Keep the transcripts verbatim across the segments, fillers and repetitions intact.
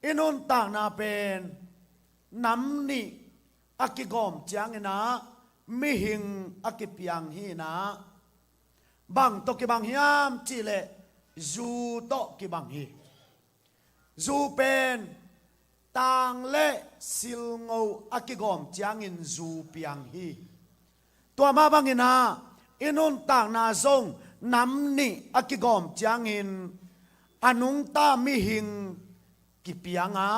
I nuntakna pen nam nih a kigawm ciangin ah mihing a kipiang hi in ah, bang tawh kibang hiam cih leh zu tawh kibang hi. Zu pen tang le silngo a kigawm ciangin zu piang hi. Tua mah bangin ah i nuntakna zong nam nih a kigawm ciangin a nungta mihing kipiang a,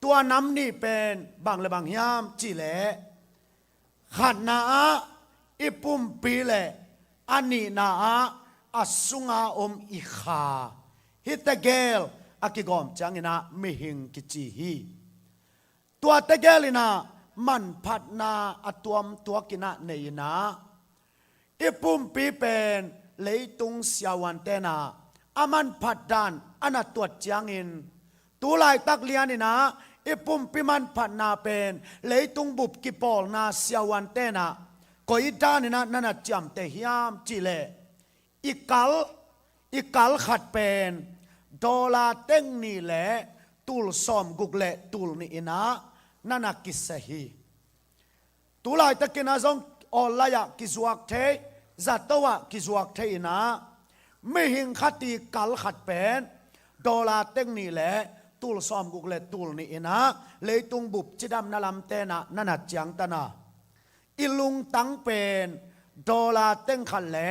tua nam nih pen bang le bang hiam cih leh, khatna ah i pumpi le a nihna ah a sunga om i kha, hih tegel a kigawm ciangin ah mihing kici hi. Tua tegel in ah manphatna a tuamtuak in ah nei in ah, i pumpi pen leitung siavuante'n ah a manphat dan a na tuat ciangin, tu laitak lian in ah i pumpi manphatna pen leitung bup kipawlna siavuante'n ah koi dan in ah na na ciamteh hiam cih leh, i kal, i kal khat pen dollar teng nih le tul sawmguk le tul nih in ah na na kisia hi. Tu laitakin ah zong online ah kizuak thei, zato ah kizuak thei in ah, mihing khat i kal khat pen dollar teng nih le tul sawmguk le tul nih in ah leitung bup cidamna lamte'n ah na na ciangtan a, i lungtang pen dollar teng khat le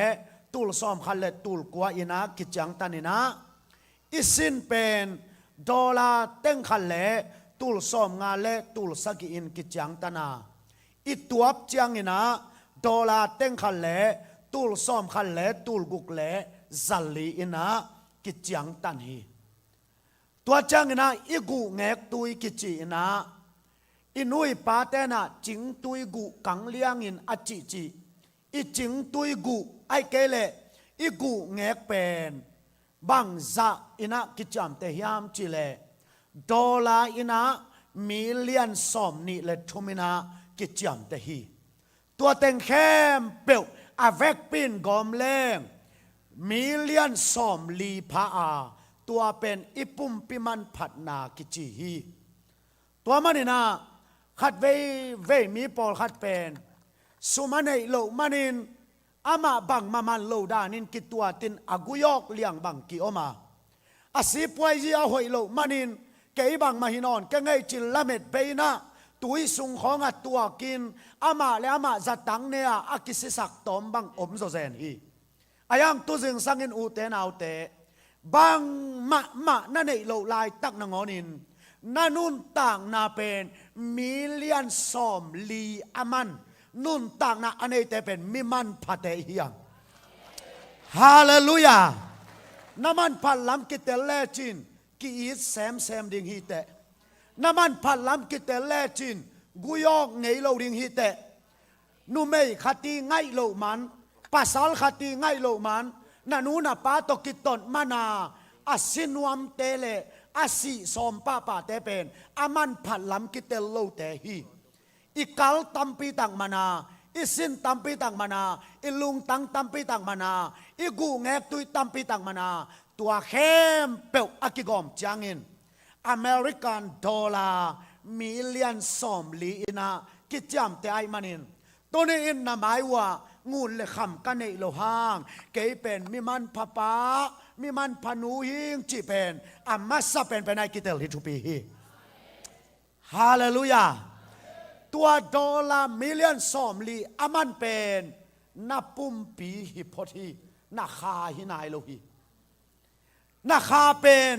tul sawmkhat le tul kua in ah kiciangtan in ah, i sin pen dollar teng khat le tul sawmnga le tul sagih in kiciangtan a, i tuap ciangin ah dollar teng khat le tul sawmkhat le tul guk le zali in ah kiciangtan hi. Tua ciangin ah i guh ngektui kici in ah, i nu i pate'n ah cingtui guh kang liangin a cihcih, i cingtui guh ahih kei leh i guh ngek pen bangzah in ah kiciamteh hiam cih leh, dollar in ah million sawmnih le thum in ah kiciamteh hi. Tua teng khempeuh a vekpi in gawm leng million sawmli pha a, tua pen i pumpi manphatna kici hi. Tua manin ah khat veivei mi pawlkhat pen sum a neih loh manin amah bangmah man lo danin kituatin a gui awk liang bang kiom a, a sipuaizi a hoih loh manin kei bangmah hi nawn keng ei ci-in lamet bei in ah tui sung khawng ah tuakin amah le amah zatang ne-a a kisisak tawm bang om zawzen hi. Ahi hang tu zingsangin ute naute, bangmah mah na neih loh laitak nangawnin na nuntakna pen million sawmli a man nuntakna a neite pen mi manphate i hi hang. Halleluiah. Na manphat lam kitel lecin ki-it semsem ding hi teh. Na manphat lam kitel lecin gui awk ngei lo ding hi teh. Numei khat i ngaih loh man, pasal khat i ngaih loh man, na nu na pa tawh kiton man a, a si nuamte le a sih sawm pahpahte pen a manphat lam kitel lote hi. I kal tampi tak man a, i sin tampi tak man a, i lungtang tampi tak man a, i guh ngektui tampi tak man a, tua khempeuh a kigawm ciangin American dollar million sawmli in ah kiciamteh ahih manin, tuni in na mai uh ah ngun le kham ka neih loh hang, kei pen mi manpha pa, mi manpha nu hing cih pen a masa penpen ah i kitel hi thupi hi. Halleluiah. Tua dollar million sawmli a man pen na pumpi hi phot hi, na kha hi nai lo hi. Na kha pen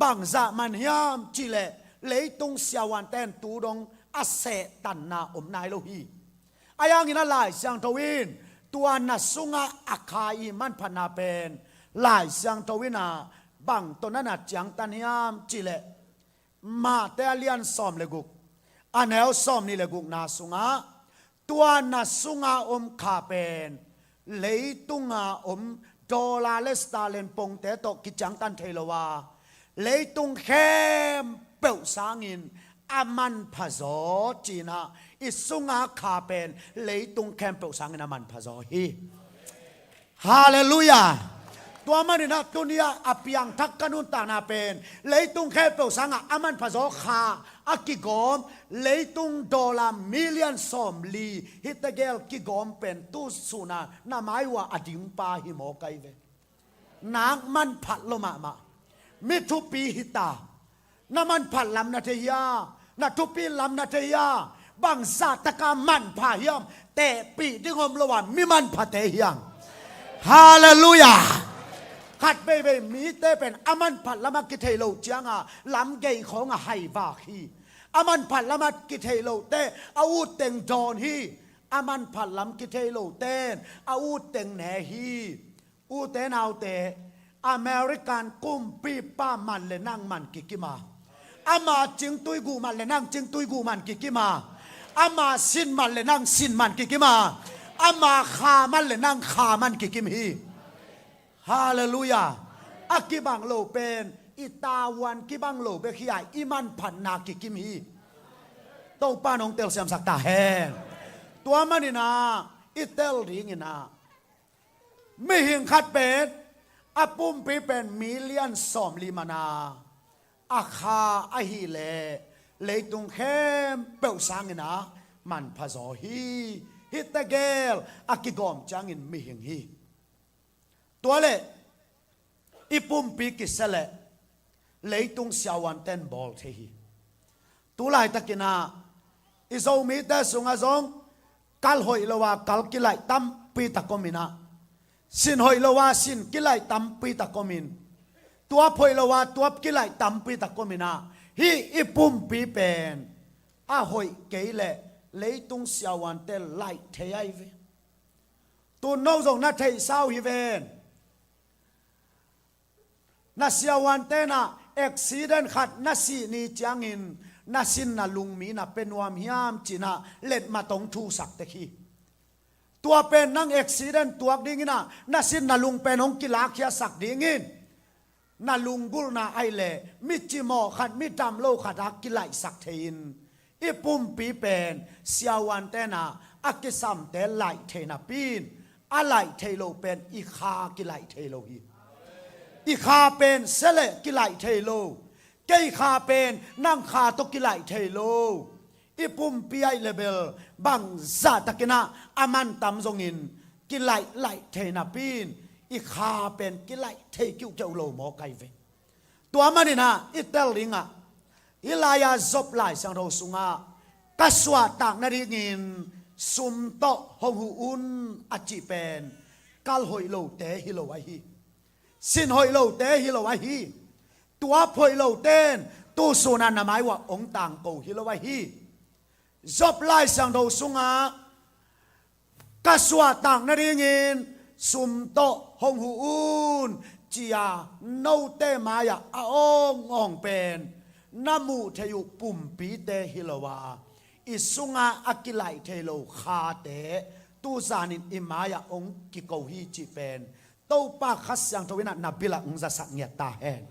bangzah man hiam cih leh leitung siavuante'n tu dong a sehtanna om nai lo hi. Ahi hangin ah Lai Siangtho in tua na sungah a kha i manphatna pen Lai Siangtho in ah bang tawh na na ciangtan hiam cih leh, Mate a lian sawm le guk, a neu sawmnih le gukna sungah, tua na sunga om kha pen leitunga om dollar le star le pongte tawh kiciangtan thei lo a, leitung khempeuh sangin a manpha zaw ci-in ah, i sunga kha pen leitung khempeuh sangin a manpha zaw hi. Halleluiah. Tua maninah tuni-ah a piangthak ka nuntakna pen leitung khempeuh sangah a manphazaw kha a kigawm, leitung dollar million sawmli hi tegel kigawm pen tu suna na mai uh ah a dingpa hi maw kai ve. Nak manphat lo mahmah. Mi thupi hita. Na manphat lam na thei hia? Na thupi lam na thei hia? Bangzah taka manpha hiam? Tehpih ding om lo a mi manphate hiam? Halleluiah. Khat veivei mite pen a manphat lamah kithei lo cianga lam gei khawng a haivak hi. A manphat lamah kithei lote a utteng dawn hi. A manphat lam kithei loten a utteng ne hi. Ute naute, American kumpipa man le nang man kikima. Ama cingtui guh man le nang cingtui guh man kikima. Ama sin man le nang sin man kikima. Ama kha man le nang kha man kikim hi. Halleluiah. A kibang lo pen i tavuan kibang lo bek hi a, i manphatna kikim hi. Topa nong telsiamsak ta hen. Tua maninah i tel dinginah mihing khat pen a pumpi pen million sawmli mana a kha ahileh leitung khempeuh sangin a manphazaw hi. Hi tegel a kigawm ciangin mihing hi. Tua leh i pumpi kisia leh leitung siavuanten bawl thei hi. Tu laitakinah i Zomite sungah zong kal hoih lo a kal kilaih tampi tak ominah, sin hoih lo a sin kilaih tampi tak omin, tuap hoih lo a tuap kilaih tampi tak ominah, hih i pumpi pen a hoih kei leh leitung siavuante laih thei ahi ve. Tun no zong na theihsa uh hi ven. Na siavuantenah accident khat na sih ni ciangin na sin na lungmi na pia nuam hiam cinah letmat hong thusak tek hi. Tua pen nang accident tuak dinginah na sin na lung pen hong kilakkhiasak dingin na lunggulhna ahi leh mi cimawh khat, mi damlo khat a kilaihsak thei-in i pumpi pen siavuantenah a kisamte laih thei napi-in a laih thei lo pen i kha kilaih thei lo hi. I kha pen sia leh kilaih thei lo. Kei kha pen nang kha tawh kilaih thei lo. I pumpi aih lebel bangzah takinah a mantam zongin kilaih laih thei napi-in i kha pen kilaih thei kiuhkeuh lo maw kai ve. Tua maninah i tel dingah hih lai-a Job Lai Siangtho sungah ka suahtak nadingin sum tawh hong huh un a cih pen kal hoih lote hi lo ahi hi. Sin hoih lote hi lo ahi hi. Tuap hoih loten tu suna na mai uh ah hong tangko hi lo ahi hi. Job Lai Siangtho sungah ka suahtak nadingin sum tawh hong huh un cia note mai-ah a awngawng pen na muh theih uh pumpite hi lo a, i sungah a kilaih thei lo khate tu zanin i mai-ah hong kiko hi cih pen Topa Kha Siangtho innah na bilah hong zasak ngiat ta hen.